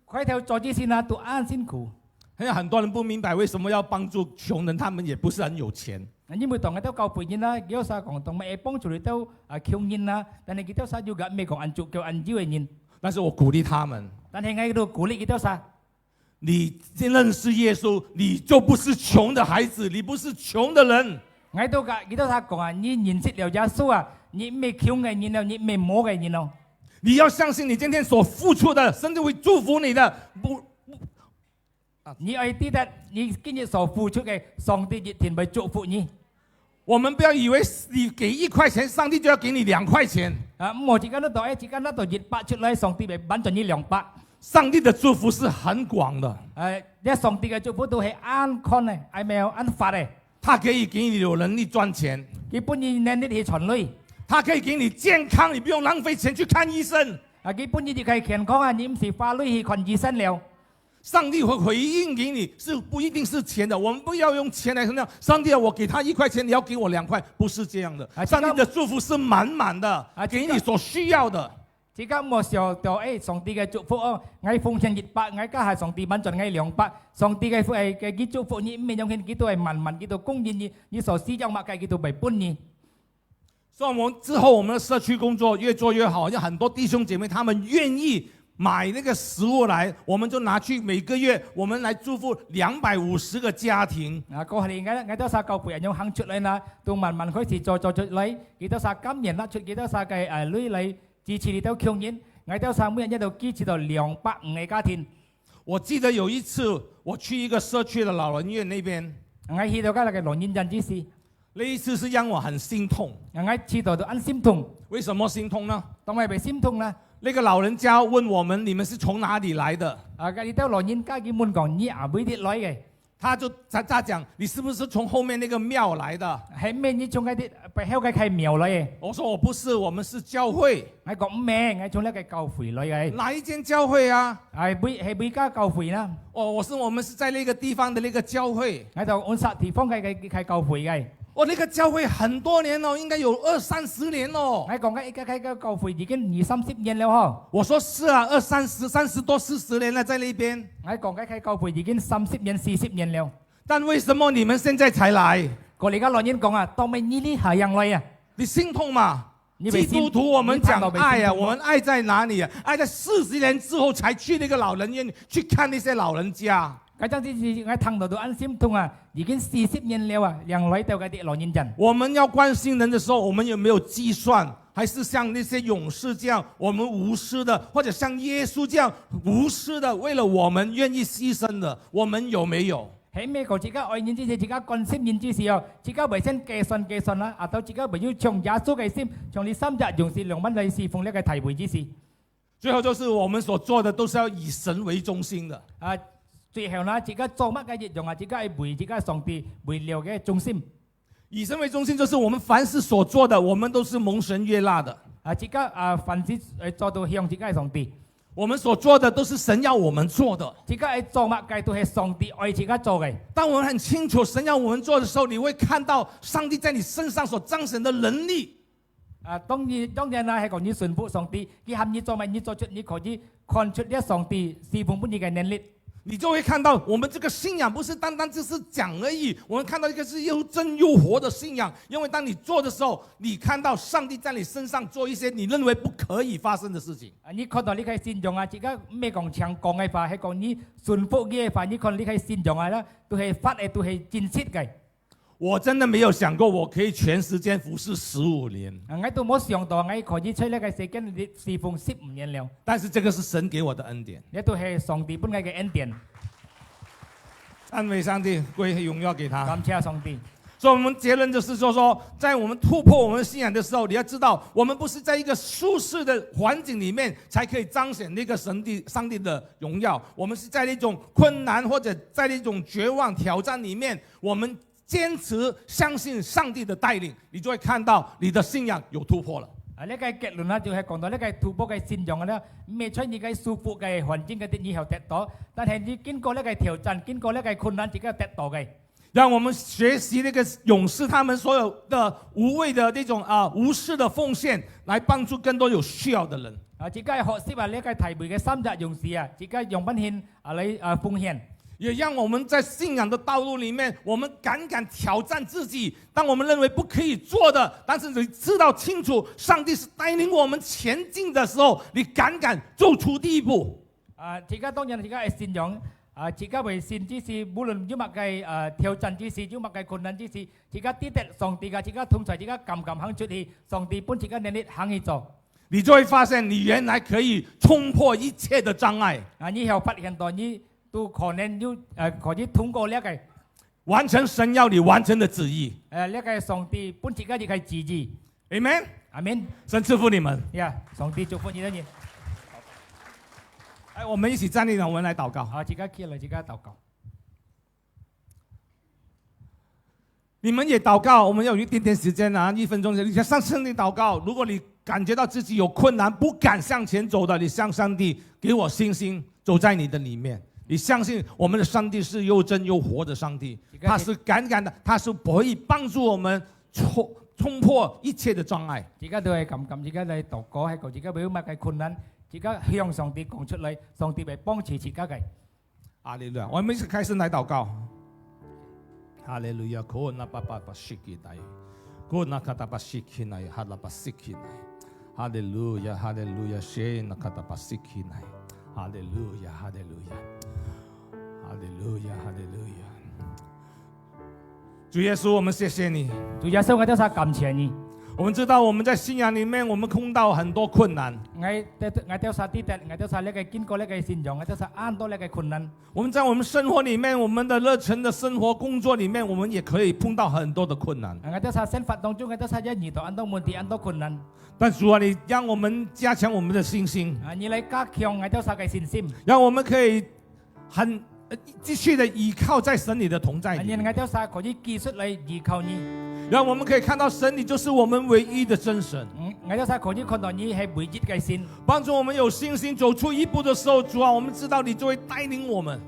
開頭做之前呢，都恁辛苦。因为很多人不明白为什么要帮助穷人，他们也不是很有钱。 因為當𠊎兜教會人啊，佢兜儕講，當然會幫助你兜，啊，窮人啊，但係佢兜儕又个毋係講恁足夠恁有个人。但是我鼓励他们。但係𠊎都鼓勵佢兜儕。你先认识耶稣，你就不是穷的孩子，你不是穷的人。𠊎都佮佢兜儕講啊，你認識了耶穌啊，你毋係窮个人了，你毋係無个人咯。你要相信你今天所付出的，上帝会祝福你的。不， 你愛知得你今日所付出个，上帝一定會祝福你。我们不要以为你给一块钱，上帝就要给你两块钱。啊，毋好自家拿到，哎，自家拿到一百出來，上帝會分轉你兩百。上帝的祝福是很广的。哎，這上帝个祝福都係恁寬个，哎，無恁闊个。他可以给你有能力赚钱。佢分你能力去賺鐳。他可以给你健康，你不用浪费钱去看医生。啊，佢分你一个健康啊，你毋使花鐳去看醫生了。 上帝会回应给你，是不一定是钱的，我们不要用钱来衡量。上帝啊，我给他一块钱，你要给我两块，不是这样的。啊，上帝的祝福是满满的，啊，给你所需要的。自家莫想到，哎，上帝个祝福哦，𠊎奉獻一百，𠊎加下上帝分轉𠊎兩百，上帝个福，哎，个，佢祝福你，毋係用錢，佢都會滿滿，佢都供應你，你所需要麼个，佢都會分你。 所以我们之后，我们的社区工作越做越好，有很多弟兄姐妹他们愿意买那个食物来，我们就拿去每个月我们来祝福两百五十个家庭。啊，過後𠊎，𠊎兜儕教會恁樣行出來呢，都慢慢開始做，做出來，佢兜儕甘願拿出佢兜儕个，呃，鐳來支持你兜窮人，𠊎兜儕每日都支持到兩百五个家庭。 我记得有一次，我去一个社区的老人院那边。𠊎去到該个老人院之時。那一次是让我很心痛。𠊎去到都恁心痛。为什么心痛呢？當然會心痛啦。那个老人家问我们：“你们是从哪里来的？”啊，該兜老人家佢問講：“你啊，哪位來个？”他就，他，他讲：“你是不是从后面那个庙来的？”係毋係你從該兜背後个開廟來个？我说：“我不是，我们是教会。”𠊎講：“毋係，𠊎從該个教會來个。”“哪一间教会啊？”啊，係哪，係哪家教會呢？“哦，我是，我们是在那个地方的那个教会。”𠊎就安息地方个，个，个教會个。“哦，那个教会很多年了，应该有二三十年了。”𠊎講：“該，該，該个教會已經二三十年了吼。”我说：“是啊，二三十，三十多、四十年了，在那边。”𠊎講：“該个教會已經三十年、四十年了。”但为什么你们现在才来？ Kok likat lawan nyin kong ah, tawmai nyi ni hayang lai ah. 你心痛吗？你会心，基督徒，我们讲爱啊，你看到会心痛吗？我们爱在哪里啊？爱在四十年之后才去那个老人院去看那些老人家。 Kacang sisi ngai thang to tu an sim thung ah, ikin sisip nyen leo ah, liang loi teo kati lo nyen jan. 我们要关心人的时候，我们有没有计算？还是像那些勇士这样，我们无私的，或者像耶稣这样无私的，为了我们愿意牺牲的，我们有没有？ Hei me ko chika oi nyen chisi, chika kon sim nyen chisi yo, chika bai sen keson keson ah, atau chika bai yu chong Yesu kai sim, chong li sam ja jung si long man lai si fung le kai thai bui chisi. 最后就是我们所做的都是要以神为中心的。 Ah, 最后呢，chika cho mak kai jit jong ah, chika ai bui, chika Song ti bui leo ke jung sim. 以神为中心，就是我们凡事所做的，我们都是蒙神悦纳的。 Ah, chika, ah, fansi, eh, cho tu hiong chika Song ti. 我们所做的都是神要我们做的。 Chika ai cho mak kai tu he Song ti oi chika cho kai. 当我们很清楚神要我们做的时候，你会看到上帝在你身上所彰显的能力。 Ah, tong ni, tong ni na he ko ni sun pu Song ti, ki ham ni cho mai ni cho chut ni ko ni kon chut dia Song ti, si fung pu ni kai nen lit. 你就会看到，我们这个信仰不是单单只是讲而已，我们看到一个是又真又活的信仰。因为当你做的时候，你看到上帝在你身上做一些你认为不可以发生的事情。 Ah, ni kon to li kai sin jong ah, chika me kong chang kong ai fa, he ko ni sun pu ge fa, ni kon li kai sin jong ah la, tu he fat e tu he chin sit kai. 我真的没有想过我可以全时间服侍十五年。 Ah, ngai tu mo siong to, ngai ko ni chai le kai second li si fung sip nyen leo. 但是这个是神给我的恩典。 Ni tu he Song ti pun ngai ke en tian. 赞美上帝，归荣耀给他。 Kam chia Song ti. 所以我们结论就是说，说，在我们突破我们信仰的时候，你要知道，我们不是在一个舒适的环境里面才可以彰显那个上帝上帝的荣耀，我们是在那种困难或者在那种绝望挑战里面，我们坚持相信上帝的带领，你就会看到你的信仰有突破了。 Ah, le kai ket lun na tu he kong to le kai tu po kai sin jong ah la, me chai ni kai su pu kai huan jing kai ti ni heo tet to, tan he ni kin ko le kai thiau chan, kin ko le kai khun nan chika tet to kai. 让我们学习那个勇士他们所有的无畏的那种啊无私的奉献，来帮助更多有需要的人。 Ah, chika ho sip ah le kai thai bui ke sam ja jung si ah, chika yong pan hin, ah, lai, ah, fung hian. 也让我们在信仰的道路里面，我们敢敢挑战自己。当我们认为不可以做的，但是你知道清楚上帝是带领我们前进的时候，你敢敢走出第一步。 Ah, chika tong yan chika ai sin jong, ah, chika bai sin chisi, bulun yu mak kai, ah, thiau chan chisi, yu mak kai khun nan chisi, chika ti tet Song ti ka, chika thung chai, chika kam kam hang chut hi, Song ti pun chika nen lit hang hi cho. 你就会发现，你原来可以冲破一切的障碍。 Ah, ni heo fat hian to ni tu ko nen yu, ah, ko ni thung ko le kai. 完成神要你完成的旨意。 Eh, le kai Song ti pun chika ji kai ji ji. Amen。 Amen. 神赐福你们。 Ya, Song ti chu pun ni ni. 哎，我们一起站立，我们来祷告。 Ah, chika kia la chika tau kau. 你们也祷告，我们有一点点时间啊，一分钟，你向上帝祷告。如果你感觉到自己有困难，不敢向前走的，你向上帝给我信心，走在你的里面。你相信我们的上帝是又真又活的上帝，他是敢敢的，他是可以帮助我们冲冲破一切的障碍。 Chika tu ai kam kam chika lai tau ko hai ko chika bai yu mak kai khun nan, chika hiong Song ti kong chut lai, Song ti bai pong chi chika kai. 哈利路亚！我们一起开始来祷告。哈利路亚！Kona papa pasiki nai, kona kata pasiki nai, hala pasiki nai. 哈利路亚，哈利路亚，shena kata pasiki nai. 哈利路亚，哈利路亚，哈利路亚，哈利路亚。主耶稣，我们谢谢你。 Tuh Yesu, ngai tau sa kamchia ni. 我们知道我们在信仰里面，我们碰到很多困难。 Ngai tau, ngai tau sa ti tet, ngai tau sa le kai kin ko le kai sin jong, ngai tau sa an to le kai khun nan. 我们在我们生活里面，我们的热忱的生活、工作里面，我们也可以碰到很多的困难。 Ngai tau sa sen fat tong chu, ngai tau sa ya ni to an to mun ti an to khun nan. 但主啊，你让我们加强我们的信心， Ni lai ka khiong ngai tau sa kai sin sim. 让我们可以很呃继续的依靠在神你的同在里 Ni 面， ngai tau sa ko ni kisut lai gi khau ni. 让我们可以看到神你就是我们唯一的真神。 Ngai tau sa ko ni khon to ni hai bui jit kai sin. 帮助我们有信心走出一步的时候，主啊，我们知道你就会带领我们。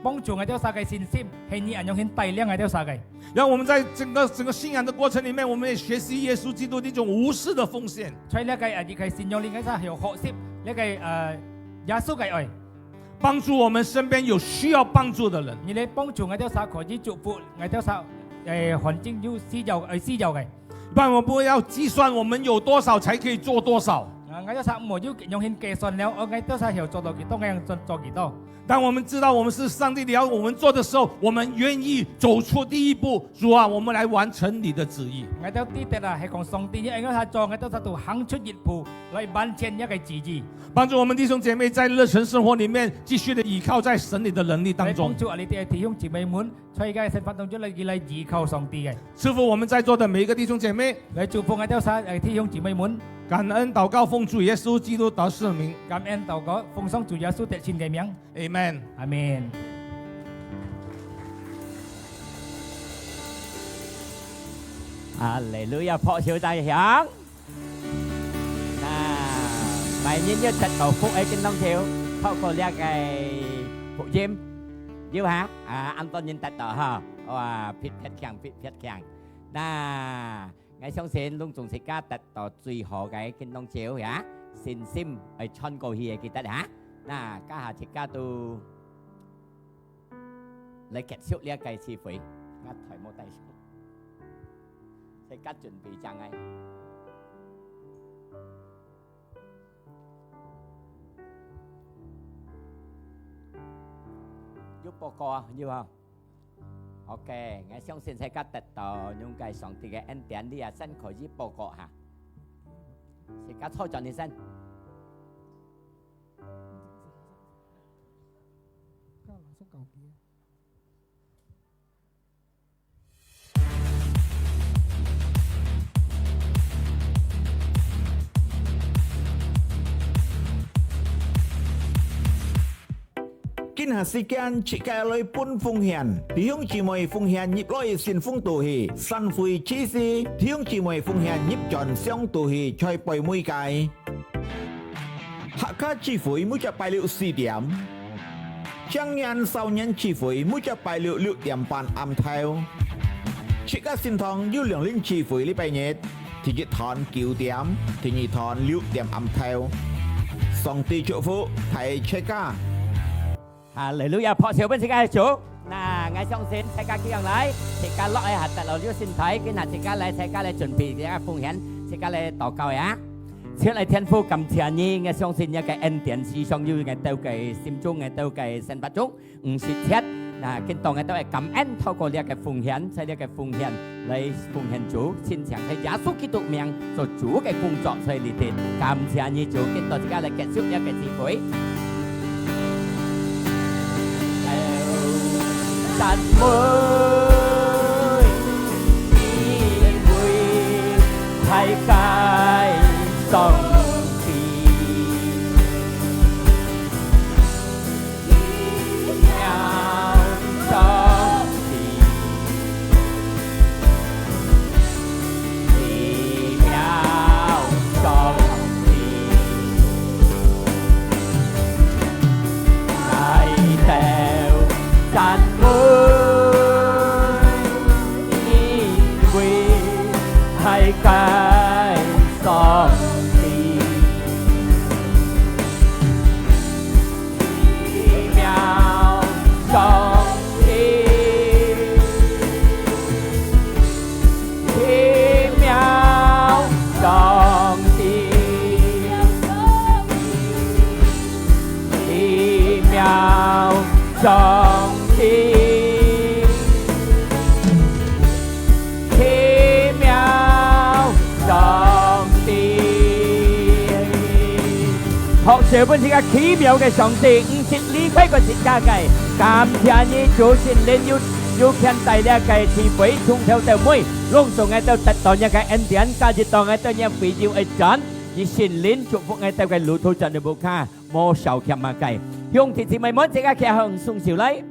Pong chu ngai tau sa kai sin sim, hai ni an yong hin tai liang ngai tau sa kai. 让我们在整个整个信仰的过程里面，我们也学习耶稣基督那种无私的奉献。 Chai le kai a di kai sin yong li ngai sa heo ho sip, le kai Yesu kai oi. 帮助我们身边有需要帮助的人。你來幫助𠊎兜儕可以祝福𠊎兜儕，誒，環境有需要，誒，需要个。讓我們不要計算我們有多少才可以做多少。啊，𠊎兜儕毋好有用心計算了，哦，𠊎兜儕曉做到幾多，𠊎樣做，做幾多。當我們知道我們是上帝要我們做的時候，我們願意走出第一步。主啊，我們來完成你的旨意。𠊎兜知得啊，係講上帝要𠊎兜儕做，𠊎兜儕都行出一步，來完成這个旨意。幫助我們弟兄姐妹在日常生活裡面繼續地倚靠在神你的能力當中。來幫助𠊎兜个弟兄姊妹們，在佢个生活當中來，來倚靠上帝个。祝福我們在座的每一個弟兄姐妹。來祝福𠊎兜儕，誒，弟兄姊妹們。感恩禱告，奉主耶穌基督得勝名。感恩禱告，奉上主耶穌得勝个名。阿門。阿門。哈利路亞，拍手大響。 那，每日要得到福个跟當少，透過這个福音，有哈？啊，恁多人得到哈，哇，別別強，別別強。那，𠊎相信攏總自家得到最好个跟當少呀，信心愛傳過去个，記得哈。那，這下自家都 來結束這个聚會，𠊎台無帶上。自家準備正个。有報告啊，有啊。OK，𠊎相信自家得到恁个上帝个恩典，你也先可以報告哈。自家坐轉一陣。 今下時間，自家來分奉獻，弟兄姊妹奉獻入來信封肚去，散會之時，弟兄姊妹奉獻入轉箱肚去，在背尾个。 客家聚會每隻拜六四點，青年少年聚會每隻拜六六點半暗頭。自家聖堂有兩輪聚會禮拜日，第一堂九點，第二堂六點暗頭。上帝祝福大自家。 哈利路亞，拍手分自家个主。那，𠊎相信自家恁樣來，自家落去下得落有身體，今下自家來，自家來準備自家奉獻，自家來禱告呀。親愛个天父，感謝你，𠊎相信你个恩典時常有𠊎兜个心中，𠊎兜个生活中，毋失絕。那，今當𠊎兜个感恩，透過你个奉獻，在你个奉獻 來奉獻主，親像在耶穌基督名做主个工作，在這地。感謝你，主，今到自家來結束這个聚會。讚美，因為大个上帝。 奇妙上帝，奇妙上帝，奇妙上帝。 奇妙上帝。好，這本是个奇妙个上帝，毋識離開過自家个。感謝你，主聖靈有，有牽帶這个聚會，從頭到尾，攏總𠊎兜得到若个恩典，加一到𠊎兜若會友个轉，你聖靈祝福𠊎兜个路途轉到屋下。 無少欠麼个。兄弟姊妹們，自家擎䟘雙手來，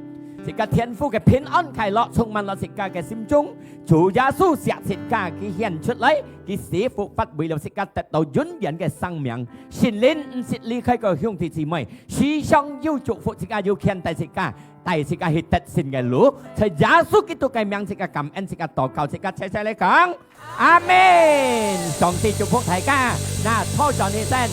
自家天父个平安快樂充滿了自家个心中。主耶穌惜自家，佢顯出來，佢死復活為了自家得到永遠个生命。聖靈毋識離開過兄弟姊妹，時常有祝福自家，有牽帶自家，帶自家去得勝个路。在耶穌基督个名，自家感恩，自家禱告，自家齊齊來講。 阿門！上帝祝福大家。那，坐轉一陣，